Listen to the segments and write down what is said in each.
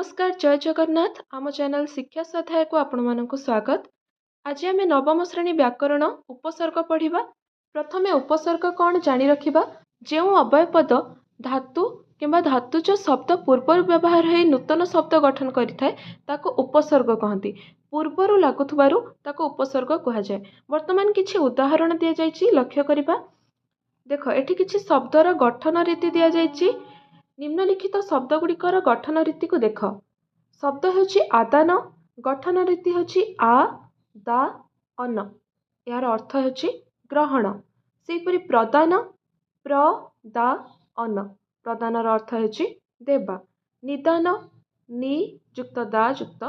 ନମସ୍କାର, ଜୟ ଜଗନ୍ନାଥ। ଆମ ଚ୍ୟାନେଲ ଶିକ୍ଷା ସ୍ୱାଧ୍ୟାୟକୁ ଆପଣମାନଙ୍କୁ ସ୍ୱାଗତ। ଆଜି ଆମେ ନବମ ଶ୍ରେଣୀ ବ୍ୟାକରଣ ଉପସର୍ଗ ପଢ଼ିବା। ପ୍ରଥମେ ଉପସର୍ଗ କ'ଣ ଜାଣି ରଖିବା। ଯେଉଁ ଅବ୍ୟୟ ପଦ ଧାତୁ କିମ୍ବା ଧାତୁଜ ଶବ୍ଦ ପୂର୍ବରୁ ବ୍ୟବହାର ହୋଇ ନୂତନ ଶବ୍ଦ ଗଠନ କରିଥାଏ, ତାକୁ ଉପସର୍ଗ କହନ୍ତି। ପୂର୍ବରୁ ଲାଗୁଥିବାରୁ ତାକୁ ଉପସର୍ଗ କୁହାଯାଏ। ବର୍ତ୍ତମାନ କିଛି ଉଦାହରଣ ଦିଆଯାଇଛି, ଲକ୍ଷ୍ୟ କରିବା। ଦେଖ, ଏଠି କିଛି ଶବ୍ଦର ଗଠନ ରୀତି ଦିଆଯାଇଛି। ନିମ୍ନଲିଖିତ ଶବ୍ଦ ଗୁଡ଼ିକର ଗଠନ ରୀତିକୁ ଦେଖ। ଶବ୍ଦ ହେଉଛି ଆଦାନ, ଗଠନ ରୀତି ହେଉଛି ଆ ଦା ଅନ, ଏହାର ଅର୍ଥ ହେଉଛି ଗ୍ରହଣ। ସେହିପରି ପ୍ରଦାନ, ପ୍ର ଦା ଅନ, ପ୍ରଦାନର ଅର୍ଥ ହେଉଛି ଦେବା। ନିଦାନ, ନି ଯୁକ୍ତ ଦା ଯୁକ୍ତ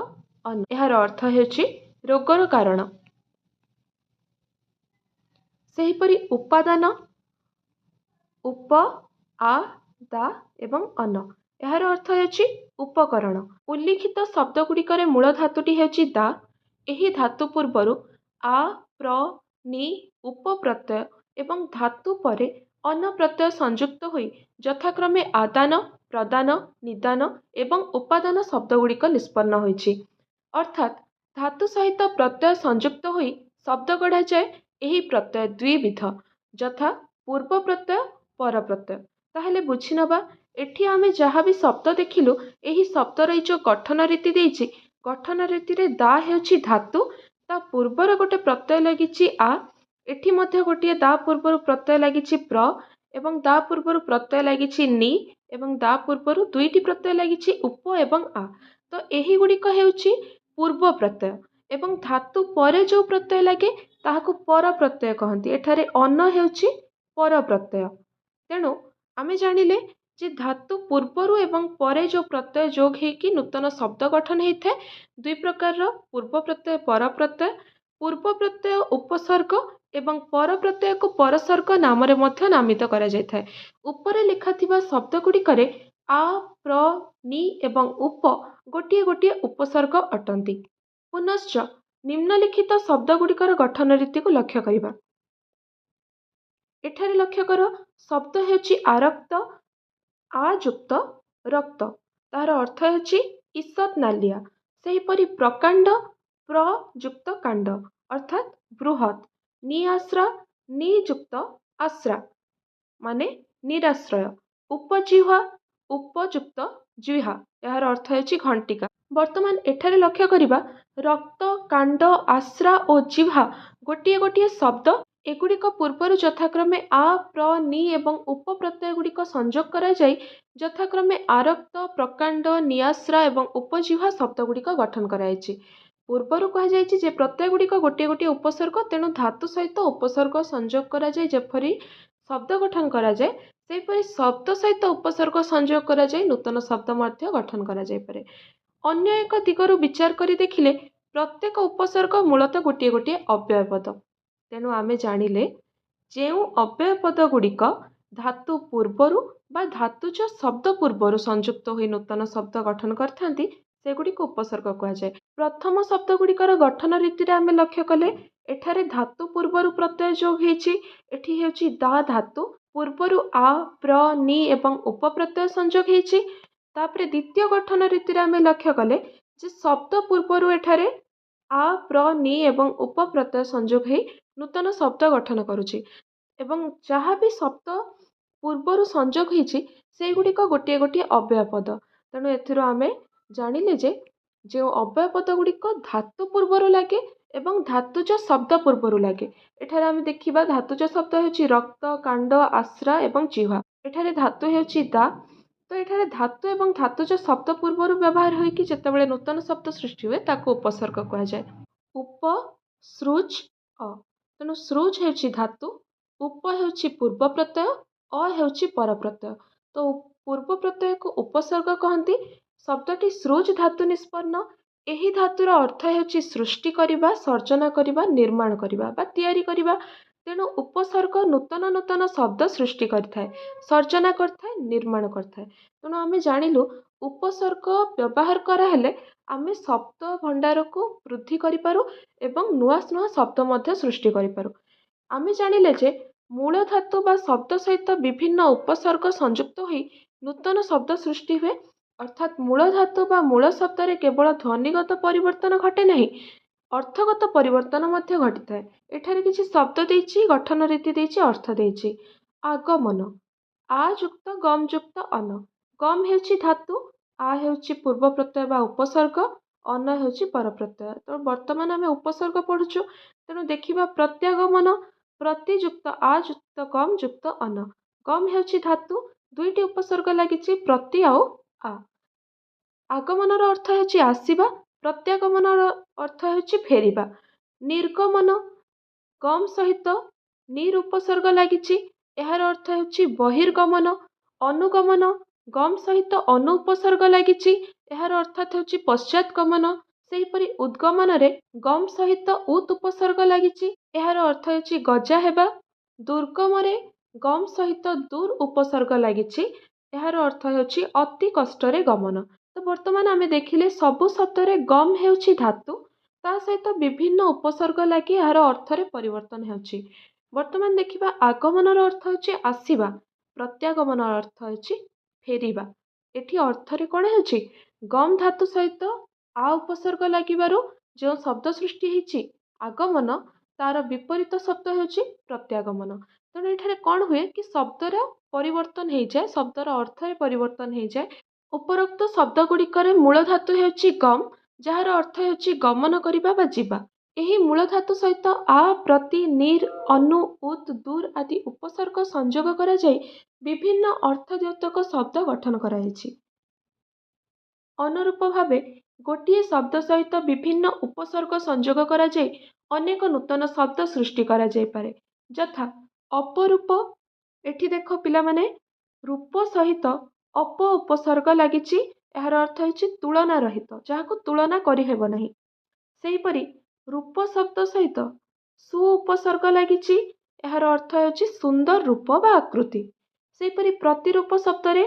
ଅନ, ଏହାର ଅର୍ଥ ହେଉଛି ରୋଗର କାରଣ। ସେହିପରି ଉପାଦାନ, ଉପ ଆ ଦା ଏବଂ ଅନ, ଏହାର ଅର୍ଥ ହେଉଛି ଉପକରଣ। ଉଲ୍ଲିଖିତ ଶବ୍ଦ ଗୁଡ଼ିକରେ ମୂଳ ଧାତୁଟି ହେଉଛି ଦା। ଏହି ଧାତୁ ପୂର୍ବରୁ ଆ ପ୍ର ନି ଉପ ପ୍ରତ୍ୟୟ ଏବଂ ଧାତୁ ପରେ ଅନ ପ୍ରତ୍ୟୟ ସଂଯୁକ୍ତ ହୋଇ ଯଥାକ୍ରମେ ଆଦାନ, ପ୍ରଦାନ, ନିଦାନ ଏବଂ ଉପାଦାନ ଶବ୍ଦଗୁଡ଼ିକ ନିଷ୍ପନ୍ନ ହୋଇଛି। ଅର୍ଥାତ୍ ଧାତୁ ସହିତ ପ୍ରତ୍ୟୟ ସଂଯୁକ୍ତ ହୋଇ ଶବ୍ଦ ଗଢ଼ାଯାଏ। ଏହି ପ୍ରତ୍ୟୟ ଦ୍ୱିବିଧ, ଯଥା ପୂର୍ବ ପ୍ରତ୍ୟୟ, ପର ପ୍ରତ୍ୟୟ। ତାହେଲେ ବୁଝିନେବା, ଏଠି ଆମେ ଯାହା ବି ଶବ୍ଦ ଦେଖିଲୁ, ଏହି ଶବ୍ଦର ଏଇ ଯେଉଁ ଗଠନ ରୀତି ଦେଇଛି, ଗଠନ ରୀତିରେ ଦା ହେଉଛି ଧାତୁ, ତା ପୂର୍ବର ଗୋଟେ ପ୍ରତ୍ୟୟ ଲାଗିଛି ଆ। ଏଠି ମଧ୍ୟ ଗୋଟିଏ ଦା ପୂର୍ବରୁ ପ୍ରତ୍ୟୟ ଲାଗିଛି ପ୍ର, ଏବଂ ଦା ପୂର୍ବରୁ ପ୍ରତ୍ୟୟ ଲାଗିଛି ନି, ଏବଂ ଦା ପୂର୍ବରୁ ଦୁଇଟି ପ୍ରତ୍ୟୟ ଲାଗିଛି ଉପ ଏବଂ ଆ। ତ ଏହି ଗୁଡ଼ିକ ହେଉଛି ପୂର୍ବ ପ୍ରତ୍ୟୟ, ଏବଂ ଧାତୁ ପରେ ଯେଉଁ ପ୍ରତ୍ୟୟ ଲାଗେ ତାହାକୁ ପର ପ୍ରତ୍ୟୟ କହନ୍ତି। ଏଠାରେ ଅନ ହେଉଛି ପର ପ୍ରତ୍ୟୟ। ତେଣୁ ଆମେ ଜାଣିଲେ ଯେ ଧାତୁ ପୂର୍ବରୁ ଏବଂ ପରେ ଯେଉଁ ପ୍ରତ୍ୟୟ ଯୋଗ ହେଇକି ନୂତନ ଶବ୍ଦ ଗଠନ ହେଇଥାଏ, ଦୁଇ ପ୍ରକାରର, ପୂର୍ବ ପ୍ରତ୍ୟୟ, ପର ପ୍ରତ୍ୟୟ। ପୂର୍ବ ପ୍ରତ୍ୟୟ ଉପସର୍ଗ ଏବଂ ପର ପ୍ରତ୍ୟୟକୁ ପରସର୍ଗ ନାମରେ ମଧ୍ୟ ନାମିତ କରାଯାଇଥାଏ। ଉପରେ ଲେଖାଥିବା ଶବ୍ଦ ଗୁଡ଼ିକରେ ଆ, ପ୍ର, ନି ଏବଂ ଉପ ଗୋଟିଏ ଗୋଟିଏ ଉପସର୍ଗ ଅଟନ୍ତି। ପୁନଶ୍ଚ ନିମ୍ନଲିଖିତ ଶବ୍ଦ ଗୁଡ଼ିକର ଗଠନ ରୀତିକୁ ଲକ୍ଷ୍ୟ କରିବା। ଏଠାରେ ଲକ୍ଷ୍ୟ କର, ଶବ୍ଦ ହେଉଛି ଆରକ୍ତ, ଆ ଯୁକ୍ତ ରକ୍ତ, ତାହାର ଅର୍ଥ ହେଉଛି ଈଷତ୍ ନାଲିଆ। ସେହିପରି ପ୍ରକାଣ୍ଡ, ପ୍ର ଯୁକ୍ତ କାଣ୍ଡ, ଅର୍ଥାତ୍ ବୃହତ୍। ନିଆଶ୍ରା, ନି ଯୁକ୍ତ ଆଶ୍ରା, ମାନେ ନିରାଶ୍ରୟ। ଉପଜିହ୍ୱା, ଉପଯୁକ୍ତ ଜିହ୍ୱା, ଏହାର ଅର୍ଥ ହେଉଛି ଘଣ୍ଟିକା। ବର୍ତ୍ତମାନ ଏଠାରେ ଲକ୍ଷ୍ୟ କରିବା, ରକ୍ତ, କାଣ୍ଡ, ଆଶ୍ରା ଓ ଜିହ୍ୱା ଗୋଟିଏ ଗୋଟିଏ ଶବ୍ଦ। ଏଗୁଡ଼ିକ ପୂର୍ବରୁ ଯଥାକ୍ରମେ ଆ, ପ୍ର, ନି ଏବଂ ଉପ ପ୍ରତ୍ୟୟ ଗୁଡ଼ିକ ସଂଯୋଗ କରାଯାଇ ଯଥାକ୍ରମେ ଆରକ୍ତ, ପ୍ରକାଣ୍ଡ, ନିଆଶ୍ରା ଏବଂ ଉପଜିହ୍ୱା ଶବ୍ଦ ଗୁଡ଼ିକ ଗଠନ କରାଯାଇଛି। ପୂର୍ବରୁ କୁହାଯାଇଛି ଯେ ପ୍ରତ୍ୟୟ ଗୁଡ଼ିକ ଗୋଟିଏ ଗୋଟିଏ ଉପସର୍ଗ। ତେଣୁ ଧାତୁ ସହିତ ଉପସର୍ଗ ସଂଯୋଗ କରାଯାଇ ଯେପରି ଶବ୍ଦ ଗଠନ କରାଯାଏ, ସେହିପରି ଶବ୍ଦ ସହିତ ଉପସର୍ଗ ସଂଯୋଗ କରାଯାଇ ନୂତନ ଶବ୍ଦ ମଧ୍ୟ ଗଠନ କରାଯାଇପାରେ। ଅନ୍ୟ ଏକ ଦିଗରୁ ବିଚାର କରି ଦେଖିଲେ ପ୍ରତ୍ୟେକ ଉପସର୍ଗ ମୂଳତଃ ଗୋଟିଏ ଗୋଟିଏ ଅବ୍ୟୟ ପଦ। ତେଣୁ ଆମେ ଜାଣିଲେ, ଯେଉଁ ଅବ୍ୟୟ ପଦ ଗୁଡ଼ିକ ଧାତୁ ପୂର୍ବରୁ ବା ଧାତୁଜ ଶବ୍ଦ ପୂର୍ବରୁ ସଂଯୁକ୍ତ ହୋଇ ନୂତନ ଶବ୍ଦ ଗଠନ କରିଥାନ୍ତି, ସେଗୁଡ଼ିକୁ ଉପସର୍ଗ କୁହାଯାଏ। ପ୍ରଥମ ଶବ୍ଦ ଗୁଡ଼ିକର ଗଠନ ରୀତିରେ ଆମେ ଲକ୍ଷ୍ୟ କଲେ, ଏଠାରେ ଧାତୁ ପୂର୍ବରୁ ପ୍ରତ୍ୟୟ ଯୋଗ ହେଇଛି। ଏଠି ହେଉଛି ଦା ଧାତୁ, ପୂର୍ବରୁ ଆ, ପ୍ର, ନି ଏବଂ ଉପ ପ୍ରତ୍ୟୟ ସଂଯୋଗ ହେଇଛି। ତାପରେ ଦ୍ୱିତୀୟ ଗଠନ ରୀତିରେ ଆମେ ଲକ୍ଷ୍ୟ କଲେ ଯେ ଶବ୍ଦ ପୂର୍ବରୁ ଏଠାରେ ଆ, ପ୍ର, ନି ଏବଂ ଉପ ପ୍ରତ୍ୟୟ ସଂଯୋଗ ହେଇ ନୂତନ ଶବ୍ଦ ଗଠନ କରୁଛି, ଏବଂ ଯାହା ବି ଶବ୍ଦ ପୂର୍ବରୁ ସଂଯୋଗ ହେଇଛି ସେଇଗୁଡ଼ିକ ଗୋଟିଏ ଗୋଟିଏ ଅବ୍ୟୟ ପଦ। ତେଣୁ ଏଥିରୁ ଆମେ ଜାଣିଲେ ଯେ ଯେଉଁ ଅବ୍ୟୟ ପଦ ଗୁଡ଼ିକ ଧାତୁ ପୂର୍ବରୁ ଲାଗେ ଏବଂ ଧାତୁଜ ଶବ୍ଦ ପୂର୍ବରୁ ଲାଗେ। ଏଠାରେ ଆମେ ଦେଖିବା, ଧାତୁଜ ଶବ୍ଦ ହେଉଛି ରକ୍ତ, କାଣ୍ଡ, ଆଶ୍ରା ଏବଂ ଜିହ୍ୱା। ଏଠାରେ ଧାତୁ ହେଉଛି ଦା। ତ ଏଠାରେ ଧାତୁ ଏବଂ ଧାତୁଜ ଶବ୍ଦ ପୂର୍ବରୁ ବ୍ୟବହାର ହୋଇକି ଯେତେବେଳେ ନୂତନ ଶବ୍ଦ ସୃଷ୍ଟି ହୁଏ, ତାକୁ ଉପସର୍ଗ କୁହାଯାଏ। ଉପ ସୃଜ୍ ଅ। ତେଣୁ ସୃଜ୍ ହେଉଛି ଧାତୁ, ଉପ ହେଉଛି ପୂର୍ବ ପ୍ରତ୍ୟୟ, ଅ ହେଉଛି ପର ପ୍ରତ୍ୟୟ। ତ ପୂର୍ବ ପ୍ରତ୍ୟୟକୁ ଉପସର୍ଗ କହନ୍ତି। ଶବ୍ଦଟି ସୃଜ୍ ଧାତୁ ନିଷ୍ପନ୍ନ। ଏହି ଧାତୁର ଅର୍ଥ ହେଉଛି ସୃଷ୍ଟି କରିବା, ସର୍ଜନା କରିବା, ନିର୍ମାଣ କରିବା ବା ତିଆରି କରିବା। ତେଣୁ ଉପସର୍ଗ ନୂତନ ନୂତନ ଶବ୍ଦ ସୃଷ୍ଟି କରିଥାଏ, ସର୍ଜନା କରିଥାଏ, ନିର୍ମାଣ କରିଥାଏ। ତେଣୁ ଆମେ ଜାଣିଲୁ, ଉପସର୍ଗ ବ୍ୟବହାର କରାହେଲେ ଆମେ ଶବ୍ଦ ଭଣ୍ଡାରକୁ ବୃଦ୍ଧି କରିପାରୁ ଏବଂ ନୂଆ ନୂଆ ଶବ୍ଦ ମଧ୍ୟ ସୃଷ୍ଟି କରିପାରୁ। ଆମେ ଜାଣିଲେ ଯେ ମୂଳ ଧାତୁ ବା ଶବ୍ଦ ସହିତ ବିଭିନ୍ନ ଉପସର୍ଗ ସଂଯୁକ୍ତ ହୋଇ ନୂତନ ଶବ୍ଦ ସୃଷ୍ଟି ହୁଏ। ଅର୍ଥାତ୍ ମୂଳ ଧାତୁ ବା ମୂଳ ଶବ୍ଦରେ କେବଳ ଧ୍ୱନିଗତ ପରିବର୍ତ୍ତନ ଘଟେ ନାହିଁ, ଅର୍ଥଗତ ପରିବର୍ତ୍ତନ ମଧ୍ୟ ଘଟିଥାଏ। ଏଠାରେ କିଛି ଶବ୍ଦ ଦେଇଛି, ଗଠନ ରୀତି ଦେଇଛି, ଅର୍ଥ ଦେଇଛି। ଆଗମନ, ଆ ଯୁକ୍ତ ଗମ୍ ଯୁକ୍ତ ଅନ। ଗମ୍ ହେଉଛି ଧାତୁ, ଆ ହେଉଛି ପୂର୍ବ ପ୍ରତ୍ୟୟ ବା ଉପସର୍ଗ, ଅନ ହେଉଛି ପର ପ୍ରତ୍ୟୟ। ତ ବର୍ତ୍ତମାନ ଆମେ ଉପସର୍ଗ ପଢ଼ୁଛୁ, ତେଣୁ ଦେଖିବା ପ୍ରତ୍ୟାଗମନ, ପ୍ରତିଯୁକ୍ତ ଆ ଯୁକ୍ତ ଗମ୍ ଯୁକ୍ତ ଅନ। ଗମ୍ ହେଉଛି ଧାତୁ, ଦୁଇଟି ଉପସର୍ଗ ଲାଗିଛି, ପ୍ରତି ଆଉ ଆ। ଆଗମନର ଅର୍ଥ ହେଉଛି ଆସିବା, ପ୍ରତ୍ୟାଗମନର ଅର୍ଥ ହେଉଛି ଫେରିବା। ନିର୍ଗମନ, ଗମ୍ ସହିତ ନିର୍ ଉପସର୍ଗ ଲାଗିଛି, ଏହାର ଅର୍ଥ ହେଉଛି ବହିର୍ଗମନ। ଅନୁଗମନ, ଗମ୍ ସହିତ ଅନୁ ଉପସର୍ଗ ଲାଗିଛି, ଏହାର ଅର୍ଥାତ୍ ହେଉଛି ପଶ୍ଚାତଗମନ। ସେହିପରି ଉଦ୍ଗମନରେ ଗମ୍ ସହିତ ଉତ୍ ଉପସର୍ଗ ଲାଗିଛି, ଏହାର ଅର୍ଥ ହେଉଛି ଗଜା ହେବା। ଦୁର୍ଗମରେ ଗମ୍ ସହିତ ଦୁର୍ ଉପସର୍ଗ ଲାଗିଛି, ଏହାର ଅର୍ଥ ହେଉଛି ଅତି କଷ୍ଟରେ ଗମନ। ତ ବର୍ତ୍ତମାନ ଆମେ ଦେଖିଲେ ସବୁ ଶବ୍ଦରେ ଗମ୍ ହେଉଛି ଧାତୁ, ତା ସହିତ ବିଭିନ୍ନ ଉପସର୍ଗ ଲାଗି ଏହାର ଅର୍ଥରେ ପରିବର୍ତ୍ତନ ହେଉଛି। ବର୍ତ୍ତମାନ ଦେଖିବା ଆଗମନର ଅର୍ଥ ହେଉଛି ଆସିବା, ପ୍ରତ୍ୟାଗମନର ଅର୍ଥ ହେଉଛି ଫେରିବା। ଏଠି ଅର୍ଥରେ କ'ଣ ହେଉଛି? ଗମ୍ ଧାତୁ ସହିତ ଆ ଉପସର୍ଗ ଲାଗିବାରୁ ଯେଉଁ ଶବ୍ଦ ସୃଷ୍ଟି ହେଇଛି ଆଗମନ, ତାର ବିପରୀତ ଶବ୍ଦ ହେଉଛି ପ୍ରତ୍ୟାଗମନ। ତେଣୁ ଏଠାରେ କ'ଣ ହୁଏ କି ଶବ୍ଦର ପରିବର୍ତ୍ତନ ହେଇଯାଏ, ଶବ୍ଦର ଅର୍ଥରେ ପରିବର୍ତ୍ତନ ହେଇଯାଏ। ଉପରୋକ୍ତ ଶବ୍ଦ ଗୁଡ଼ିକରେ ମୂଳ ଧାତୁ ହେଉଛି ଗମ୍, ଯାହାର ଅର୍ଥ ହେଉଛି ଗମନ କରିବା ବା ଯିବା। ଏହି ମୂଳ ଧାତୁ ସହିତ ଆ, ପ୍ରତି, ନିର୍, ଅନୁ, ଉତ୍, ଦୁର୍ ଆଦି ଉପସର୍ଗ ସଂଯୋଗ କରାଯାଇ ବିଭିନ୍ନ ଅର୍ଥ ଦ୍ୟୋତକ ଶବ୍ଦ ଗଠନ କରାଯାଇଛି। ଅନୁରୂପ ଭାବେ ଗୋଟିଏ ଶବ୍ଦ ସହିତ ବିଭିନ୍ନ ଉପସର୍ଗ ସଂଯୋଗ କରାଯାଇ ଅନେକ ନୂତନ ଶବ୍ଦ ସୃଷ୍ଟି କରାଯାଇପାରେ, ଯଥା ଅପରୂପ। ଏଠି ଦେଖ ପିଲାମାନେ, ରୂପ ସହିତ ଅପ ଉପସର୍ଗ ଲାଗିଛି, ଏହାର ଅର୍ଥ ହେଉଛି ତୁଳନା ରହିତ, ଯାହାକୁ ତୁଳନା କରିହେବ ନାହିଁ। ସେହିପରି ରୂପ ଶବ୍ଦ ସହିତ ସୁ ଉପସର୍ଗ ଲାଗିଛି, ଏହାର ଅର୍ଥ ହେଉଛି ସୁନ୍ଦର ରୂପ ବା ଆକୃତି। ସେହିପରି ପ୍ରତିରୂପ ଶବ୍ଦରେ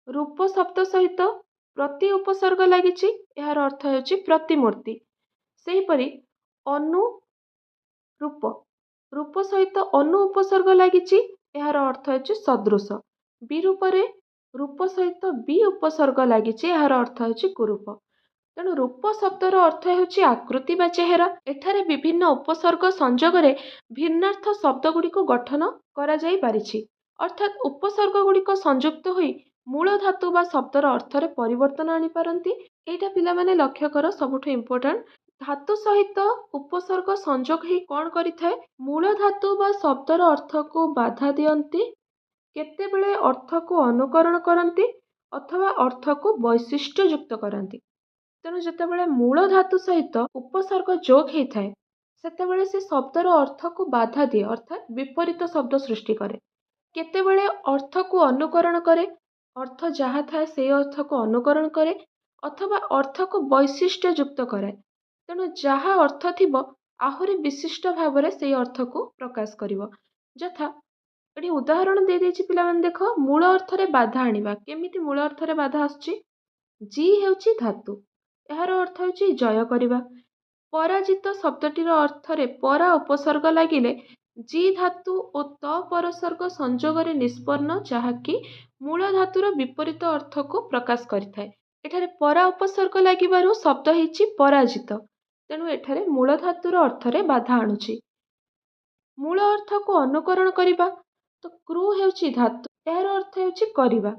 ରୂପ ଶବ୍ଦ ସହିତ ପ୍ରତି ଉପସର୍ଗ ଲାଗିଛି, ଏହାର ଅର୍ଥ ହେଉଛି ପ୍ରତିମୂର୍ତ୍ତି। ସେହିପରି ଅନୁରୂପ, ରୂପ ସହିତ ଅନୁ ଉପସର୍ଗ ଲାଗିଛି, ଏହାର ଅର୍ଥ ହେଉଛି ସଦୃଶ। ବିରୂପରେ ରୂପ ସହିତ ବି ଉପସର୍ଗ ଲାଗିଛି, ଏହାର ଅର୍ଥ ହେଉଛି କୁରୂପ। ତେଣୁ ରୂପ ଶବ୍ଦର ଅର୍ଥ ହେଉଛି ଆକୃତି ବା ଚେହେରା। ଏଠାରେ ବିଭିନ୍ନ ଉପସର୍ଗ ସଂଯୋଗରେ ଭିନ୍ନାର୍ଥ ଶବ୍ଦଗୁଡ଼ିକୁ ଗଠନ କରାଯାଇପାରିଛି। ଅର୍ଥାତ୍ ଉପସର୍ଗ ଗୁଡ଼ିକ ସଂଯୁକ୍ତ ହୋଇ ମୂଳ ଧାତୁ ବା ଶବ୍ଦର ଅର୍ଥରେ ପରିବର୍ତ୍ତନ ଆଣିପାରନ୍ତି। ଏଇଟା ପିଲାମାନେ ଲକ୍ଷ୍ୟ କର, ସବୁଠୁ ଇମ୍ପୋର୍ଟାଣ୍ଟ। ଧାତୁ ସହିତ ଉପସର୍ଗ ସଂଯୋଗ ହେଇ କ'ଣ କରିଥାଏ? ମୂଳ ଧାତୁ ବା ଶବ୍ଦର ଅର୍ଥକୁ ବାଧା ଦିଅନ୍ତି, କେତେବେଳେ ଅର୍ଥକୁ ଅନୁକରଣ କରନ୍ତି ଅଥବା ଅର୍ଥକୁ ବୈଶିଷ୍ଟ୍ୟଯୁକ୍ତ କରନ୍ତି। ତେଣୁ ଯେତେବେଳେ ମୂଳ ଧାତୁ ସହିତ ଉପସର୍ଗ ଯୋଗ ହେଇଥାଏ, ସେତେବେଳେ ସେ ଶବ୍ଦର ଅର୍ଥକୁ ବାଧା ଦିଏ, ଅର୍ଥାତ୍ ବିପରୀତ ଶବ୍ଦ ସୃଷ୍ଟି କରେ। କେତେବେଳେ ଅର୍ଥକୁ ଅନୁକରଣ କରେ, ଅର୍ଥ ଯାହା ଥାଏ ସେଇ ଅର୍ଥକୁ ଅନୁକରଣ କରେ ଅଥବା ଅର୍ଥକୁ ବୈଶିଷ୍ଟ୍ୟଯୁକ୍ତ କରାଏ। ତେଣୁ ଯାହା ଅର୍ଥ ଥିବ ଆହୁରି ବିଶିଷ୍ଟ ଭାବରେ ସେଇ ଅର୍ଥକୁ ପ୍ରକାଶ କରିବ। ଯଥା ଏଠି ଉଦାହରଣ ଦେଇଦେଇଛି ପିଲାମାନେ ଦେଖ, ମୂଳ ଅର୍ଥରେ ବାଧା ଆଣିବା। କେମିତି ମୂଳ ଅର୍ଥରେ ବାଧା ଆସୁଛି? ଜି ହେଉଛି ଧାତୁ, ଏହାର ଅର୍ଥ ହେଉଛି ଜୟ କରିବା। ପରାଜିତ ଶବ୍ଦଟିର ଅର୍ଥରେ ପରା ଉପସର୍ଗ ଲାଗିଲେ ଜି ଧାତୁ ଓ ତ ପରସର୍ଗ ସଂଯୋଗରେ ନିଷ୍ପନ୍ନ, ଯାହାକି ମୂଳ ଧାତୁର ବିପରୀତ ଅର୍ଥକୁ ପ୍ରକାଶ କରିଥାଏ। ଏଠାରେ ପରା ଉପସର୍ଗ ଲାଗିବାରୁ ଶବ୍ଦ ହେଇଛି ପରାଜିତ। ତେଣୁ ଏଠାରେ ମୂଳ ଧାତୁର ଅର୍ଥରେ ବାଧା ଆଣୁଛି। ମୂଳ ଅର୍ଥକୁ ଅନୁକରଣ କରିବା, ତ କୃ ହେଉଛି ଧାତୁ, ଏହାର ଅର୍ଥ ହେଉଛି କରିବା।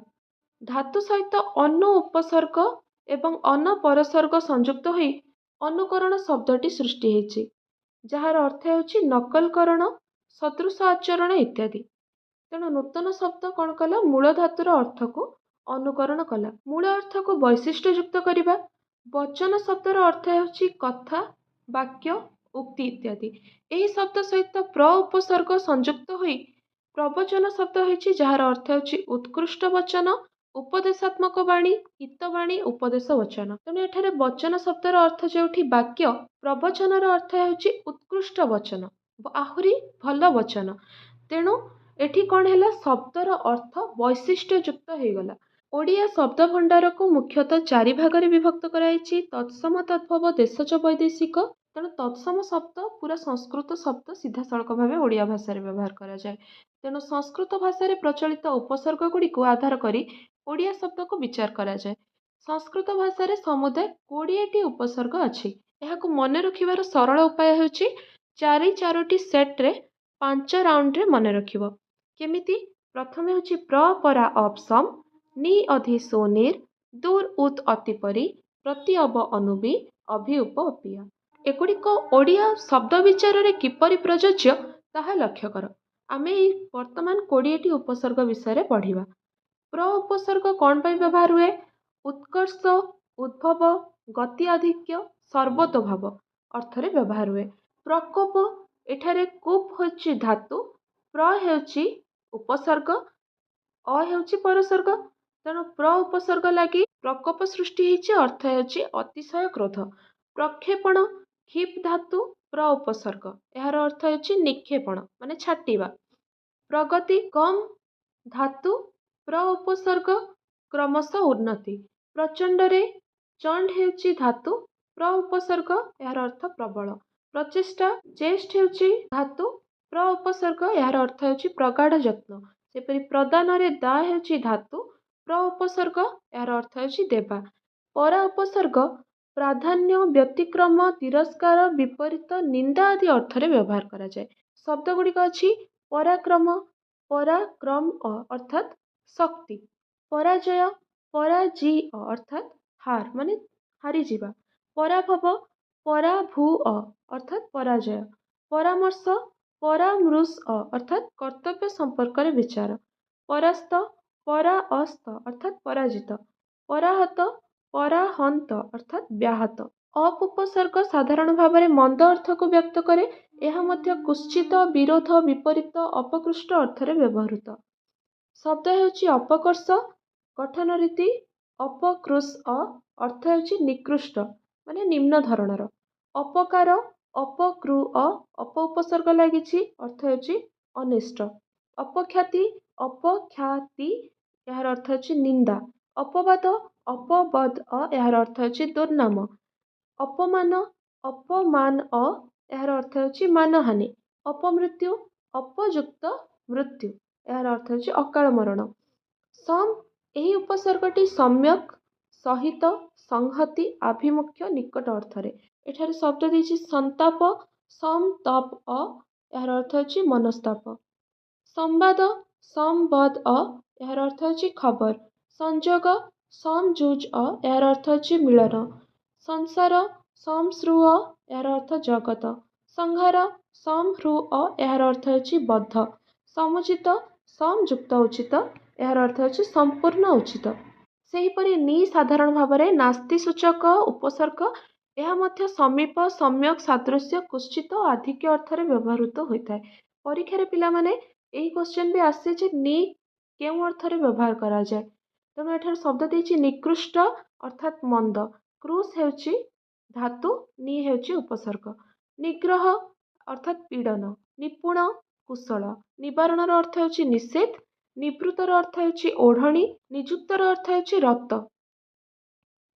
ଧାତୁ ସହିତ ଅନୁ ଉପସର୍ଗ ଏବଂ ଅନ ପରସର୍ଗ ସଂଯୁକ୍ତ ହୋଇ ଅନୁକରଣ ଶବ୍ଦଟି ସୃଷ୍ଟି ହେଇଛି, ଯାହାର ଅର୍ଥ ହେଉଛି ନକଲକରଣ, ସଦୃଶ ଆଚରଣ ଇତ୍ୟାଦି। ତେଣୁ ନୂତନ ଶବ୍ଦ କ'ଣ କଲା? ମୂଳ ଧାତୁର ଅର୍ଥକୁ ଅନୁକରଣ କଲା। ମୂଳ ଅର୍ଥକୁ ବୈଶିଷ୍ଟ୍ୟଯୁକ୍ତ କରିବା, ବଚନ ଶବ୍ଦର ଅର୍ଥ ହେଉଛି କଥା, ବାକ୍ୟ, ଉକ୍ତି ଇତ୍ୟାଦି। ଏହି ଶବ୍ଦ ସହିତ ପ୍ର ଉପସର୍ଗ ସଂଯୁକ୍ତ ହୋଇ ପ୍ରବଚନ ଶବ୍ଦ ହୋଇଛି, ଯାହାର ଅର୍ଥ ହେଉଛି ଉତ୍କୃଷ୍ଟ ବଚନ, ଉପଦେଶାତ୍ମକ ବାଣୀ, ହିତବାଣୀ, ଉପଦେଶ ବଚନ। ତେଣୁ ଏଠାରେ ବଚନ ଶବ୍ଦର ଅର୍ଥ ଯେଉଁଠି ବାକ୍ୟ, ପ୍ରବଚନର ଅର୍ଥ ହେଉଛି ଉତ୍କୃଷ୍ଟ ବଚନ, ଆହୁରି ଭଲ ବଚନ। ତେଣୁ ଏଠି କ'ଣ ହେଲା? ଶବ୍ଦର ଅର୍ଥ ବୈଶିଷ୍ଟ୍ୟଯୁକ୍ତ ହେଇଗଲା। ଓଡ଼ିଆ ଶବ୍ଦ ଭଣ୍ଡାରକୁ ମୁଖ୍ୟତଃ ଚାରି ଭାଗରେ ବିଭକ୍ତ କରାଯାଇଛି: ତତ୍ସମ, ତଦ୍ଭବ, ଦେଶଜ, ବୈଦେଶିକ। ତେଣୁ ତତ୍ସମ ଶବ୍ଦ ପୁରା ସଂସ୍କୃତ ଶବ୍ଦ ସିଧାସଳଖ ଭାବେ ଓଡ଼ିଆ ଭାଷାରେ ବ୍ୟବହାର କରାଯାଏ। ତେଣୁ ସଂସ୍କୃତ ଭାଷାରେ ପ୍ରଚଳିତ ଉପସର୍ଗ ଗୁଡ଼ିକୁ ଆଧାର କରି ଓଡ଼ିଆ ଶବ୍ଦକୁ ବିଚାର କରାଯାଏ। ସଂସ୍କୃତ ଭାଷାରେ ସମୁଦାୟ 20ଟି ଉପସର୍ଗ ଅଛି। ଏହାକୁ ମନେ ରଖିବାର ସରଳ ଉପାୟ ହେଉଛି 4 4ଟି ସେଟ୍ରେ 5 ରାଉଣ୍ଡରେ ମନେ ରଖିବ। କେମିତି? ପ୍ରଥମେ ହେଉଛି ପ୍ର ପରା ଅପ୍ ସମ୍, ନି ଅଧି ସୁ ନିର୍, ଦୁର୍ ଉତ୍ ଅତିପରି, ପ୍ରତି ଅବ ଅନୁବି, ଅଭି ଉପ ଅପିଆ। ଏଗୁଡ଼ିକ ଓଡ଼ିଆ ଶବ୍ଦ ବିଚାରରେ କିପରି ପ୍ରଯୋଜ୍ୟ ତାହା ଲକ୍ଷ୍ୟ କର। ଆମେ ଏଇ ବର୍ତ୍ତମାନ 20ଟି ଉପସର୍ଗ ବିଷୟରେ ପଢ଼ିବା। ପ୍ର ଉପସର୍ଗ କ'ଣ ପାଇଁ ବ୍ୟବହାର ହୁଏ? ଉତ୍କର୍ଷ, ଉଦ୍ଭବ, ଗତି ଆଧିକ୍ୟ, ସର୍ବତୋଭାବ ଅର୍ଥରେ ବ୍ୟବହାର ହୁଏ। ପ୍ରକୋପ, ଏଠାରେ କୁପ୍ ହେଉଛି ଧାତୁ, ପ୍ର ହେଉଛି ଉପସର୍ଗ, ଅ ହେଉଛି ପରସର୍ଗ। ତେଣୁ ପ୍ର ଉପସର୍ଗ ଲାଗି ପ୍ରକୋପ ସୃଷ୍ଟି ହେଇଛି, ଅର୍ଥ ହେଉଛି ଅତିଶୟ କ୍ରୋଧ। ପ୍ରକ୍ଷେପଣ, କ୍ଷିପ୍ ଧାତୁ, ପ୍ର ଉପସର୍ଗ, ଏହାର ଅର୍ଥ ହେଉଛି ନିକ୍ଷେପଣ ମାନେ ଛାଟିବା। ପ୍ରଗତି, ଗମ୍ ଧାତୁ, ପ୍ର ଉପସର୍ଗ, କ୍ରମଶଃ ଉନ୍ନତି। ପ୍ରଚଣ୍ଡରେ ଚଣ୍ଡ ହେଉଛି ଧାତୁ, ପ୍ର ଉପସର୍ଗ, ଏହାର ଅର୍ଥ ପ୍ରବଳ। ପ୍ରଚେଷ୍ଟା, ଚେଷ୍ଟ ହେଉଛି ଧାତୁ, ପ୍ର ଉପସର୍ଗ, ଏହାର ଅର୍ଥ ହେଉଛି ପ୍ରଗାଢ଼ ଯତ୍ନ। ସେପରି ପ୍ରଦାନରେ ଦା ହେଉଛି ଧାତୁ, ପ୍ର ଉପସର୍ଗ, ଏହାର ଅର୍ଥ ହେଉଛି ଦେବା। ପରା ଉପସର୍ଗ ପ୍ରାଧାନ୍ୟ, ବ୍ୟତିକ୍ରମ, ତିରସ୍କାର, ବିପରୀତ, ନିନ୍ଦା ଆଦି ଅର୍ଥରେ ବ୍ୟବହାର କରାଯାଏ। ଶବ୍ଦ ଗୁଡ଼ିକ ଅଛି ପରାକ୍ରମ, ପରାକ୍ରମ ଅର୍ଥାତ୍ ଶକ୍ତି। ପରାଜୟ, ପରାଜୀୟ ଅର୍ଥାତ୍ ହାର ମାନେ ହାରିଯିବା। ପରାଭବ, ପରାଭୂ ଅର୍ଥାତ୍ ପରାଜୟ। ପରାମର୍ଶ, ପରାମୃଶ ଅର୍ଥାତ୍ କର୍ତ୍ତବ୍ୟ ସମ୍ପର୍କରେ ବିଚାର। ପରାସ୍ତ, ପରାଅସ୍ତ ଅର୍ଥାତ୍ ପରାଜିତ। ପରାହତ, ପରାହନ୍ତ ଅର୍ଥାତ୍ ବ୍ୟାହତ। ଅପ୍ ଉପସର୍ଗ ସାଧାରଣ ଭାବରେ ମନ୍ଦ ଅର୍ଥକୁ ବ୍ୟକ୍ତ କରେ। ଏହା ମଧ୍ୟ କୁତ୍ସିତ, ବିରୋଧ, ବିପରୀତ, ଅପକୃଷ୍ଟ ଅର୍ଥରେ ବ୍ୟବହୃତ। ଶବ୍ଦ ହେଉଛି ଅପକର୍ଷ, ଗଠନ ରୀତି ଅପକୃଷ, ଅର୍ଥ ହେଉଛି ନିକୃଷ୍ଟ ମାନେ ନିମ୍ନ ଧରଣର। ଅପକାର, ଅପକୃ ଅପ ଉପସର୍ଗ ଲାଗିଛି, ଅର୍ଥ ହେଉଛି ଅନିଷ୍ଟ। ଅପଖ୍ୟାତି, ଅପଖ୍ୟାତି, ଏହାର ଅର୍ଥ ହେଉଛି ନିନ୍ଦା। ଅପବାଦ, ଅପବଦ, ଏହାର ଅର୍ଥ ହେଉଛି ଦୁର୍ନାମ। ଅପମାନ, ଅପମାନ, ଏହାର ଅର୍ଥ ହେଉଛି ମାନହାନି। ଅପମୃତ୍ୟୁ, ଅପଯୁକ୍ତ ମୃତ୍ୟୁ, ଏହାର ଅର୍ଥ ହେଉଛି ଅକାଳ ମରଣ। ସମ୍, ଏହି ଉପସର୍ଗଟି ସମ୍ୟକ୍, ସହିତ, ସଂହତି, ଆଭିମୁଖ୍ୟ, ନିକଟ ଅର୍ଥରେ। ଏଠାରେ ଶବ୍ଦ ଦେଇଛି ସନ୍ତାପ, ସମ୍ ତପ୍ ଅ, ଏହାର ଅର୍ଥ ହେଉଛି ମନସ୍ତାପ। ସମ୍ବାଦ, ସମ୍ବଦ ଅ, ଏହାର ଅର୍ଥ ହେଉଛି ଖବର। ସଂଯୋଗ, ସଂଯୁଜ୍ ଅ, ଏହାର ଅର୍ଥ ହେଉଛି ମିଳନ। ସଂସାର, ସଂସୃ ଅ, ଏହାର ଅର୍ଥ ଜଗତ। ସଂହାର, ସଂହୃ ଅ, ଏହାର ଅର୍ଥ ହେଉଛି ବଦ୍ଧ। ସମୁଚିତ, ସଂଯୁକ୍ତ ଉଚିତ, ଏହାର ଅର୍ଥ ହେଉଛି ସମ୍ପୂର୍ଣ୍ଣ ଉଚିତ। ସେହିପରି ନି ସାଧାରଣ ଭାବରେ ନାସ୍ତି ସୂଚକ ଉପସର୍ଗ। ଏହା ମଧ୍ୟ ସମୀପ, ସମ୍ୟକ୍, ସାଦୃଶ୍ୟ, କୁତ୍ସିତ ଓ ଆଧିକ୍ୟ ଅର୍ଥରେ ବ୍ୟବହୃତ ହୋଇଥାଏ। ପରୀକ୍ଷାରେ ପିଲାମାନେ ଏହି କ୍ୱେଶ୍ଚନ୍ ବି ଆସେ ଯେ ନି କେଉଁ ଅର୍ଥରେ ବ୍ୟବହାର କରାଯାଏ। ତେଣୁ ଏଠାରେ ଶବ୍ଦ ଦେଇଛି ନିକୃଷ୍ଟ ଅର୍ଥାତ୍ ମନ୍ଦ। କ୍ରୁଶ ହେଉଛି ଧାତୁ, ନି ହେଉଛି ଉପସର୍ଗ। ନିଗ୍ରହ ଅର୍ଥାତ୍ ପୀଡ଼ନ। ନିପୁଣ କୁଶଳ। ନିବାରଣର ଅର୍ଥ ହେଉଛି ନିଷେଧ। ନିବୃତ୍ତର ଅର୍ଥ ହେଉଛି ଓଢ଼ଣୀ। ନିଯୁକ୍ତର ଅର୍ଥ ହେଉଛି ରତ।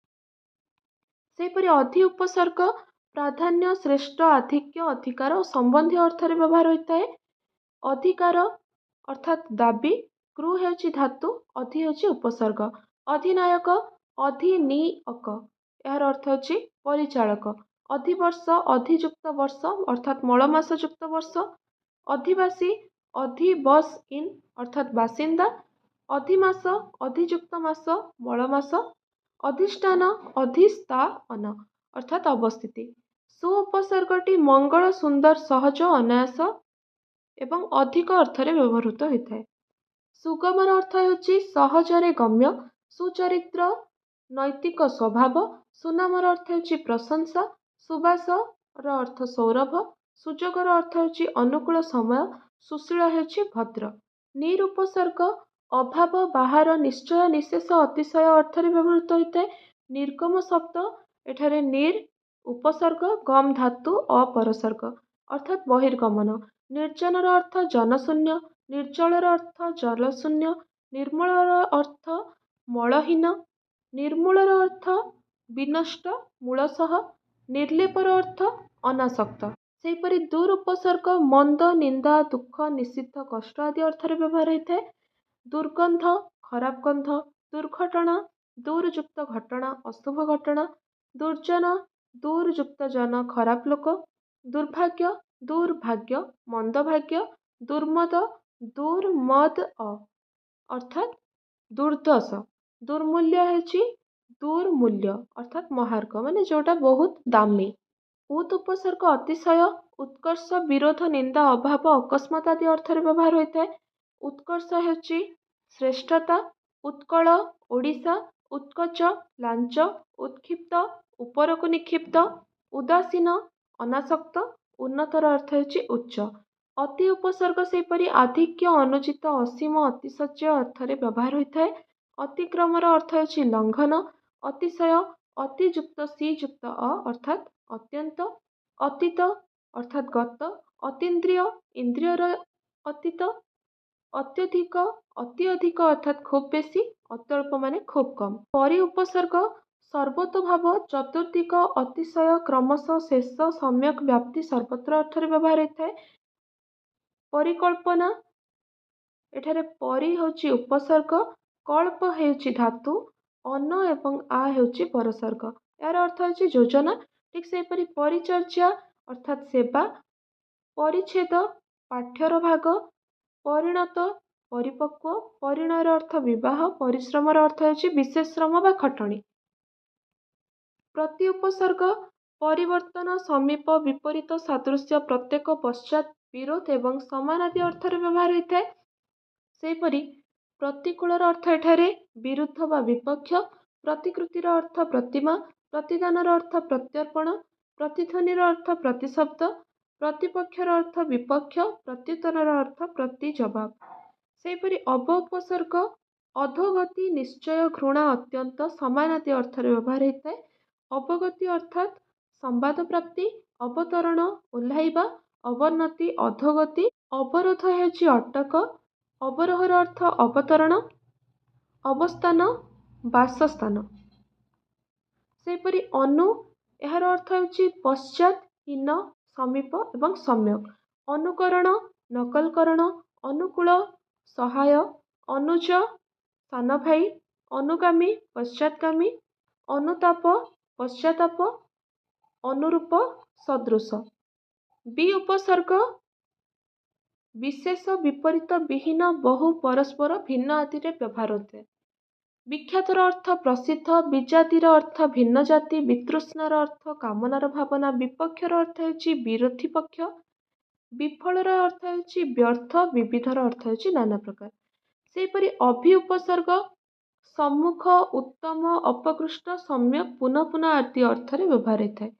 ସେହିପରି ଅଧି ଉପସର୍ଗ ପ୍ରାଧାନ୍ୟ, ଶ୍ରେଷ୍ଠ, ଆଧିକ୍ୟ, ଅଧିକାର ଓ ସମ୍ବନ୍ଧୀୟ ଅର୍ଥରେ ବ୍ୟବହାର ହୋଇଥାଏ। ଅଧିକାର ଅର୍ଥାତ୍ ଦାବି। କୃ ହେଉଛି ଧାତୁ, ଅଧି ହେଉଛି ଉପସର୍ଗ। ଅଧିନାୟକ, ଅଧିନିଅକ, ଏହାର ଅର୍ଥ ହେଉଛି ପରିଚାଳକ। ଅଧିବର୍ଷ, ଅଧିଯୁକ୍ତ ବର୍ଷ ଅର୍ଥାତ୍ ମଳମାସ ଯୁକ୍ତ ବର୍ଷ। ଅଧିବାସୀ, ଅଧିବସ ଇନ୍ ଅର୍ଥାତ୍ ବାସିନ୍ଦା। ଅଧିମାସ, ଅଧିଯୁକ୍ତ ମାସ, ମଳମାସ। ଅଧିଷ୍ଠାନ, ଅଧିସ୍ଥାଅନ ଅର୍ଥାତ୍ ଅବସ୍ଥିତି। ସୁ ଉପସର୍ଗଟି ମଙ୍ଗଳ, ସୁନ୍ଦର, ସହଜ, ଅନାୟାସ ଏବଂ ଅଧିକ ଅର୍ଥରେ ବ୍ୟବହୃତ ହୋଇଥାଏ। ସୁଗମର ଅର୍ଥ ହେଉଛି ସହଜରେ ଗମ୍ୟ। ସୁଚରିତ୍ର ନୈତିକ ସ୍ୱଭାବ। ସୁନାମର ଅର୍ଥ ହେଉଛି ପ୍ରଶଂସା। ସୁବାସର ଅର୍ଥ ସୌରଭ। ସୁଯୋଗର ଅର୍ଥ ହେଉଛି ଅନୁକୂଳ ସମୟ। ସୁଶୀଳ ହେଉଛି ଭଦ୍ର। ନିର୍ ଉପସର୍ଗ ଅଭାବ, ବାହାର, ନିଶ୍ଚୟ, ନିଶେଷ, ଅତିଶୟ ଅର୍ଥରେ ବ୍ୟବହୃତ ହୋଇଥାଏ। ନିର୍ଗମ ଶବ୍ଦ, ଏଠାରେ ନିର୍ ଉପସର୍ଗ, ଗମ୍ ଧାତୁ, ଅପରସର୍ଗ ଅର୍ଥାତ୍ ବହିର୍ଗମନ। ନିର୍ଜନର ଅର୍ଥ ଜନଶୂନ୍ୟ। ନିର୍ଜଳର ଅର୍ଥ ଜଳଶୂନ୍ୟ। ନିର୍ମୂଳର ଅର୍ଥ ମଳହୀନ। ନିର୍ମୂଳର ଅର୍ଥ ବିନଷ୍ଟ ମୂଳ ସହ। ନିର୍ଲେପର ଅର୍ଥ ଅନାସକ୍ତ। ସେହିପରି ଦୁର୍ ଉପସର୍ଗ ମନ୍ଦ, ନିନ୍ଦା, ଦୁଃଖ, ନିଷିଦ୍ଧ, କଷ୍ଟ ଆଦି ଅର୍ଥରେ ବ୍ୟବହାର ହୋଇଥାଏ। ଦୁର୍ଗନ୍ଧ ଖରାପ ଗନ୍ଧ। ଦୁର୍ଘଟଣା, ଦୂରଯୁକ୍ତ ଘଟଣା, ଅଶୁଭ ଘଟଣା। ଦୁର୍ଜନ, ଦୂରଯୁକ୍ତ ଜନ, ଖରାପ ଲୋକ। ଦୁର୍ଭାଗ୍ୟ, ଦୁର୍ଭାଗ୍ୟ, ମନ୍ଦଭାଗ୍ୟ। ଦୁର୍ମଦ, ଦୁର୍ମଦ ଅ ଅର୍ଥାତ୍ ଦୁର୍ଦ୍ଦଶ। ଦୁର୍ମୂଲ୍ୟ ହେଉଛି ଦୁର୍ମୂଲ୍ୟ ଅର୍ଥାତ୍ ମହାର୍ଘ, ମାନେ ଯେଉଁଟା ବହୁତ ଦାମୀ। ଉତ୍ ଉପସର୍ଗ ଅତିଶୟ, ଉତ୍କର୍ଷ, ବିରୋଧ, ନିନ୍ଦା, ଅଭାବ, ଅକସ୍ମାତ ଆଦି ଅର୍ଥରେ ବ୍ୟବହାର ହୋଇଥାଏ। ଉତ୍କର୍ଷ ହେଉଛି ଶ୍ରେଷ୍ଠତା। ଉତ୍କଳ ଓଡ଼ିଶା। ଉତ୍କୋଚ ଲାଞ୍ଚ। ଉତ୍କ୍ଷିପ୍ତ ଉପରକୁ ନିକ୍ଷିପ୍ତ। ଉଦାସୀନ ଅନାସକ୍ତ। ଉନ୍ନତର ଅର୍ଥ ହେଉଛି ଉଚ୍ଚ। ଅତି ଉପସର୍ଗ ସେହିପରି ଆଧିକ୍ୟ, ଅନୁଚିତ, ଅସୀମ, ଅତିଶଯ୍ୟ ଅର୍ଥରେ ବ୍ୟବହାର ହୋଇଥାଏ। ଅତିକ୍ରମର ଅର୍ଥ ହେଉଛି ଲଙ୍ଘନ। ଅତିଶୟ ଅତିଯୁକ୍ତ ସି ଯୁକ୍ତ ଅ ଅର୍ଥାତ୍ ଅତ୍ୟନ୍ତ। ଅତୀତ ଅର୍ଥାତ୍ ଗତ। ଅତୀନ୍ଦ୍ରିୟ ଇନ୍ଦ୍ରିୟର ଅତୀତ। ଅତ୍ୟଧିକ ଅତି ଅଧିକ ଅର୍ଥାତ୍ ଖୁବ୍ ବେଶୀ। ଅତ୍ୟଳ୍ପ ମାନେ ଖୁବ୍ କମ୍। ପରି ଉପସର୍ଗ ସର୍ବତୋଭାବ, ଚତୁର୍ଦିଗ, ଅତିଶୟ, କ୍ରମଶଃ, ଶେଷ, ସମ୍ୟକ୍, ବ୍ୟାପ୍ତି, ସର୍ବତ୍ର ଅର୍ଥରେ ବ୍ୟବହାର ହୋଇଥାଏ। ପରିକଳ୍ପନା, ଏଠାରେ ପରି ହେଉଛି ଉପସର୍ଗ, କଳ୍ପ ହେଉଛି ଧାତୁ, ଅନ ଏବଂ ଆ ହେଉଛି ପରସର୍ଗ। ଏହାର ଅର୍ଥ ହେଉଛି ଯୋଜନା। ଠିକ୍ ସେହିପରି ପରିଚର୍ଯା ଅର୍ଥାତ୍ ସେବା। ପରିଚ୍ଛେଦ ପାଠ୍ୟର ଭାଗ। ପରିଣତ ପରିପକ୍ୱ। ପରିଣୟର ଅର୍ଥ ବିବାହ। ପରିଶ୍ରମର ଅର୍ଥ ହେଉଛି ବିଶେଷ ଶ୍ରମ ବା ଖଟଣି। ପ୍ରତି ଉପସର୍ଗ ପରିବର୍ତ୍ତନ, ସମୀପ, ବିପରୀତ, ସାଦୃଶ୍ୟ, ପ୍ରତ୍ୟେକ, ପଶ୍ଚାତ୍, ବିରୋଧ ଏବଂ ସମାନ ଆଦି ଅର୍ଥରେ ବ୍ୟବହାର ହୋଇଥାଏ। ସେହିପରି ପ୍ରତିକୂଳର ଅର୍ଥ ଏଠାରେ ବିରୁଦ୍ଧ ବା ବିପକ୍ଷ। ପ୍ରତିକୃତିର ଅର୍ଥ ପ୍ରତିମା। ପ୍ରତିଦାନର ଅର୍ଥ ପ୍ରତ୍ୟର୍ପଣ। ପ୍ରତିଧ୍ୱନିର ଅର୍ଥ ପ୍ରତିଶବ୍ଦ। ପ୍ରତିପକ୍ଷର ଅର୍ଥ ବିପକ୍ଷ। ପ୍ରତ୍ୟୁତ୍ତରର ଅର୍ଥ ପ୍ରତି ଜବାବ। ସେହିପରି ଅବ ଉପସର୍ଗ ଅଧୋଗତି, ନିଶ୍ଚୟ, ଘୃଣା, ଅତ୍ୟନ୍ତ, ସମାନ ଆଦି ଅର୍ଥରେ ବ୍ୟବହାର ହୋଇଥାଏ। ଅବଗତି ଅର୍ଥାତ୍ ସମ୍ବାଦ ପ୍ରାପ୍ତି। ଅବତରଣ ଓହ୍ଲାଇବା। ଅବନତି ଅଧୋଗତି। ଅବରୋଧ ହେଉଛି ଅଟକ। ଅବରୋହର ଅର୍ଥ ଅବତରଣ। ଅବସ୍ଥାନ ବାସସ୍ଥାନ। ସେହିପରି ଅନୁ, ଏହାର ଅର୍ଥ ହେଉଛି ପଶ୍ଚାତ୍, ହୀନ, ସମୀପ ଏବଂ ସମ୍ୟକ୍। ଅନୁକରଣ ନକଲକରଣ। ଅନୁକୂଳ ସହାୟ। ଅନୁଜ ସାନ ଭାଇ। ଅନୁଗାମୀ ପଶ୍ଚାତଗାମୀ। ଅନୁତାପ ପଶ୍ଚାତାପ। ଅନୁରୂପ ସଦୃଶ। ବି ଉପସର୍ଗ ବିଶେଷ, ବିପରୀତ, ବିହୀନ, ବହୁ, ପରସ୍ପର, ଭିନ୍ନ ଆଦିରେ ବ୍ୟବହାର ହୋଇଥାଏ। ବିଖ୍ୟାତର ଅର୍ଥ ପ୍ରସିଦ୍ଧ। ବିଜାତିର ଅର୍ଥ ଭିନ୍ନ ଜାତି। ବିତୃଷ୍ଣାର ଅର୍ଥ କାମନାର ଭାବନା। ବିପକ୍ଷର ଅର୍ଥ ହେଉଛି ବିରୋଧୀ ପକ୍ଷ। ବିଫଳର ଅର୍ଥ ହେଉଛି ବ୍ୟର୍ଥ। ବିବିଧର ଅର୍ଥ ହେଉଛି ନାନା ପ୍ରକାର। ସେହିପରି ଅଭି ଉପସର୍ଗ ସମ୍ମୁଖ, ଉତ୍ତମ, ଅପକୃଷ୍ଟ, ସମ୍ୟକ୍, ପୁନଃ ପୁନଃ ଆଦି ଅର୍ଥରେ ବ୍ୟବହାର ହୋଇଥାଏ।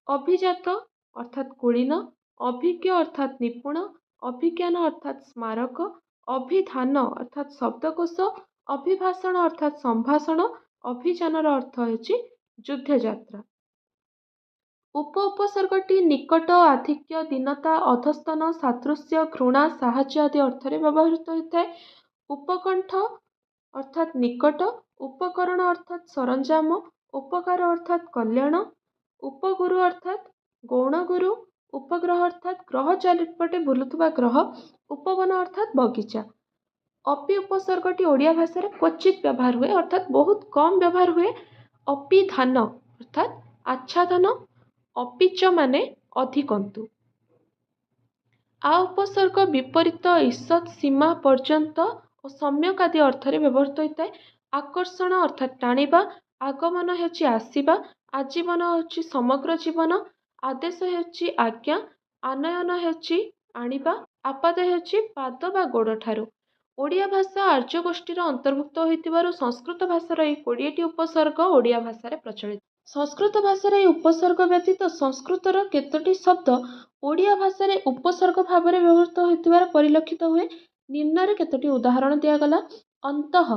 ଅଭିଜାତ ଅର୍ଥାତ୍ କୁଳୀନ। ଅଭିଜ୍ଞ ଅର୍ଥାତ୍ ନିପୁଣ। ଅଭିଜ୍ଞାନ ଅର୍ଥାତ୍ ସ୍ମାରକ। ଅଭିଧାନ ଅର୍ଥାତ୍ ଶବ୍ଦକୋଷ। ଅଭିଭାଷଣ ଅର୍ଥାତ୍ ସମ୍ଭାଷଣ। ଅଭିଯାନର ଅର୍ଥ ହେଉଛି ଯୁଦ୍ଧଯାତ୍ରା। ଉପ ଉପସର୍ଗଟି ନିକଟ, ଆଧିକ୍ୟ, ଦୀନତା, ଅଧସ୍ତନ, ସାଦୃଶ୍ୟ, ଘୃଣା, ସାହାଯ୍ୟ ଆଦି ଅର୍ଥରେ ବ୍ୟବହୃତ ହୋଇଥାଏ। ଉପକଣ୍ଠ ଅର୍ଥାତ୍ ନିକଟ। ଉପକରଣ ଅର୍ଥାତ୍ ସରଞ୍ଜାମ। ଉପକାର ଅର୍ଥାତ୍ କଲ୍ୟାଣ। ଉପଗୁରୁ ଅର୍ଥାତ୍ ଗୌଣ ଗୁରୁ। ଉପଗ୍ରହ ଅର୍ଥାତ୍ ଗ୍ରହ ଚାରିପଟେ ବୁଲୁଥିବା ଗ୍ରହ। ଉପବନ ଅର୍ଥାତ୍ ବଗିଚା। ଅପି ଉପସର୍ଗଟି ଓଡ଼ିଆ ଭାଷାରେ କ୍ୱଚିତ୍ ବ୍ୟବହାର ହୁଏ, ଅର୍ଥାତ୍ ବହୁତ କମ୍ ବ୍ୟବହାର ହୁଏ। ଅପିଧାନ ଅର୍ଥାତ୍ ଆଚ୍ଛାଦନ। ଅପିଚ ମାନେ ଅଧିକନ୍ତୁ। ଆ ଉପସର୍ଗ ବିପରୀତ, ଈଷତ୍, ସୀମା, ପର୍ଯ୍ୟନ୍ତ ଓ ସମ୍ୟକ୍ ଆଦି ଅର୍ଥରେ ବ୍ୟବହୃତ ହୋଇଥାଏ। ଆକର୍ଷଣ ଅର୍ଥାତ୍ ଟାଣିବା। ଆଗମନ ହେଉଛି ଆସିବା। ଆଜୀବନ ହେଉଛି ସମଗ୍ର ଜୀବନ। ଆଦେଶ ହେଉଛି ଆଜ୍ଞା। ଆନୟନ ହେଉଛି ଆଣିବା। ଆପାଦ ହେଉଛି ପାଦ ବା ଗୋଡ଼ଠାରୁ। ଓଡ଼ିଆ ଭାଷା ଆର୍ଯ୍ୟ ଗୋଷ୍ଠୀର ଅନ୍ତର୍ଭୁକ୍ତ ହୋଇଥିବାରୁ ସଂସ୍କୃତ ଭାଷାର ଏହି 20ଟି ଉପସର୍ଗ ଓଡ଼ିଆ ଭାଷାରେ ପ୍ରଚଳିତ। ସଂସ୍କୃତ ଭାଷାର ଏହି ଉପସର୍ଗ ବ୍ୟତୀତ ସଂସ୍କୃତର କେତୋଟି ଶବ୍ଦ ଓଡ଼ିଆ ଭାଷାରେ ଉପସର୍ଗ ଭାବରେ ବ୍ୟବହୃତ ହୋଇଥିବାର ପରିଲକ୍ଷିତ ହୁଏ। ନିମ୍ନରେ କେତୋଟି ଉଦାହରଣ ଦିଆଗଲା। ଅନ୍ତଃ,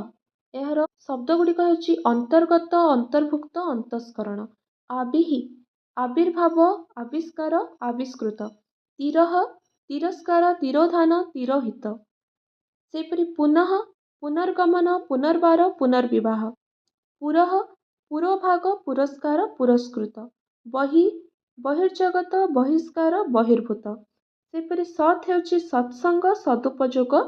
ଏହାର ଶବ୍ଦ ଗୁଡ଼ିକ ହେଉଛି ଅନ୍ତର୍ଗତ, ଅନ୍ତର୍ଭୁକ୍ତ, ଅନ୍ତସ୍କରଣ। ଆବିଃ ଆବିର୍ଭାବ, ଆବିଷ୍କାର, ଆବିଷ୍କୃତ। ତିରଃ ତିରସ୍କାର, ତିରୋଧାନ, ତିରୋହିତ। ସେହିପରି ପୁନଃ ପୁନର୍ଗମନ, ପୁନର୍ବାର, ପୁନର୍ବିବାହ। ପୁରଃ ପୁରୋଭାଗ, ପୁରସ୍କାର, ପୁରସ୍କୃତ। ବହିଃ ବହିର୍ଜଗତ, ବହିଷ୍କାର, ବହିର୍ଭୂତ। ସେହିପରି ସତ୍ ହେଉଛି ସତ୍ସଙ୍ଗ, ସଦୁପଯୋଗ,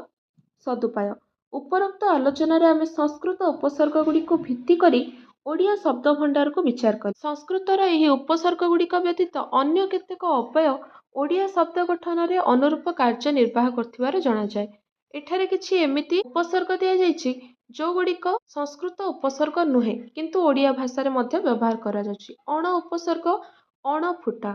ସଦୁପାୟ। ଉପରୋକ୍ତ ଆଲୋଚନାରେ ଆମେ ସଂସ୍କୃତ ଉପସର୍ଗଗୁଡ଼ିକୁ ଭିତ୍ତି କରି ଓଡ଼ିଆ ଶବ୍ଦଭଣ୍ଡାରକୁ ବିଚାର କଲେ। ସଂସ୍କୃତର ଏହି ଉପସର୍ଗଗୁଡ଼ିକ ବ୍ୟତୀତ ଅନ୍ୟ କେତେକ ଅବ୍ୟୟ ଓଡ଼ିଆ ଶବ୍ଦ ଗଠନରେ ଅନୁରୂପ କାର୍ଯ୍ୟ ନିର୍ବାହ କରୁଥିବାର ଜଣାଯାଏ। ଏଠାରେ କିଛି ଏମିତି ଉପସର୍ଗ ଦିଆଯାଇଛି, ଯେଉଁଗୁଡ଼ିକ ସଂସ୍କୃତ ଉପସର୍ଗ ନୁହେଁ, କିନ୍ତୁ ଓଡ଼ିଆ ଭାଷାରେ ମଧ୍ୟ ବ୍ୟବହାର କରାଯାଉଛି। ଅଣ ଉପସର୍ଗ ଅଣଫୁଟା,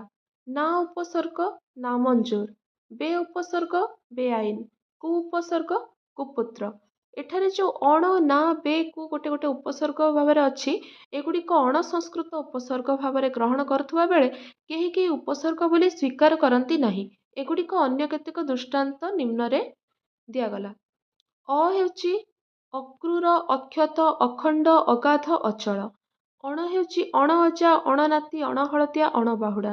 ନା ଉପସର୍ଗ ନାମଞ୍ଜୁର, ବେ ଉପସର୍ଗ ବେଆଇନ, କୁ ଉପସର୍ଗ କୁପୁତ୍ର। ଏଠାରେ ଯେଉଁ ଅଣ, ନା, ବେ, କୁ ଗୋଟେ ଗୋଟେ ଉପସର୍ଗ ଭାବରେ ଅଛି, ଏଗୁଡ଼ିକ ଅଣସଂସ୍କୃତ ଉପସର୍ଗ ଭାବରେ ଗ୍ରହଣ କରୁଥିବା ବେଳେ କେହି କେହି ଉପସର୍ଗ ବୋଲି ସ୍ୱୀକାର କରନ୍ତି ନାହିଁ। ଏଗୁଡ଼ିକ ଅନ୍ୟ କେତେକ ଦୃଷ୍ଟାନ୍ତ ନିମ୍ନରେ ଦିଆଗଲା। ଅ ହେଉଛି ଅକ୍ରୂର, ଅକ୍ଷତ, ଅଖଣ୍ଡ, ଅଗାଧ, ଅଚଳ। ଅଣ ହେଉଛି ଅଣଅଜା, ଅଣନାତି, ଅଣହଳଦିଆ, ଅଣବାହୁଡ଼ା।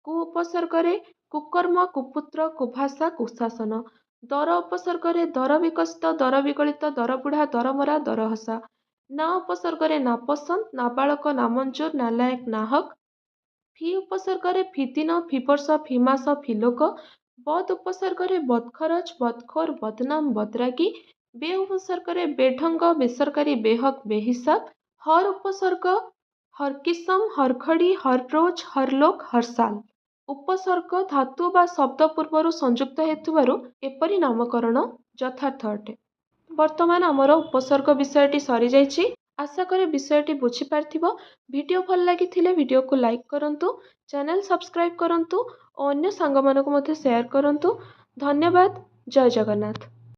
କୁ ଉପସର୍ଗରେ କୁକର୍ମ, କୁପୁତ୍ର, କୁଭାଷା, କୁଶାସନ। ଦର ଉପସର୍ଗରେ ଦରବିକଶିତ, ଦରବିଗଳିତ, ଦରବୁଢ଼ା, ଦରମରା, ଦରହସା। ନା ଉପସର୍ଗରେ ନାପସନ୍ଦ, ନାବାଳକ, ନାମଞ୍ଜୁର, ନାଲାୟକ, ନାହକ। ଫି ଉପସର୍ଗରେ ଫିଦିନ, ଫିବର୍ଷ, ଫିମାସ, ଫିଲୋକ। ବଦ୍ ଉପସର୍ଗରେ ବଦଖରଚ, ବଦଖୋର, ବଦନାମ, ବଦରାଗି। ବେ ଉପସର୍ଗରେ ବେଢଙ୍ଗ, ବେସରକାରୀ, ବେହକ, ବେହିସାବ। ହର୍ ଉପସର୍ଗ ହରକିସମ, ହରଘଡ଼ି, ହରରୋଜ, ହରଲୋକ, ହରସାଲ। ଉପସର୍ଗ ଧାତୁ ବା ଶବ୍ଦ ପୂର୍ବରୁ ସଂଯୁକ୍ତ ହେଉଥିବାରୁ ଏପରି ନାମକରଣ ଯଥାର୍ଥ ଅଟେ। ବର୍ତ୍ତମାନ ଆମର ଉପସର୍ଗ ବିଷୟଟି ସରିଯାଇଛି। ଆଶା କରେ ବିଷୟଟି ବୁଝିପାରିଥିବ। ଭିଡ଼ିଓ ଭଲ ଲାଗିଥିଲେ ଭିଡ଼ିଓକୁ ଲାଇକ୍ କରନ୍ତୁ, ଚ୍ୟାନେଲ୍ ସବସ୍କ୍ରାଇବ୍ କରନ୍ତୁ ଓ ଅନ୍ୟ ସାଙ୍ଗମାନଙ୍କୁ ମଧ୍ୟ ସେୟାର କରନ୍ତୁ। ଧନ୍ୟବାଦ। ଜୟ ଜଗନ୍ନାଥ।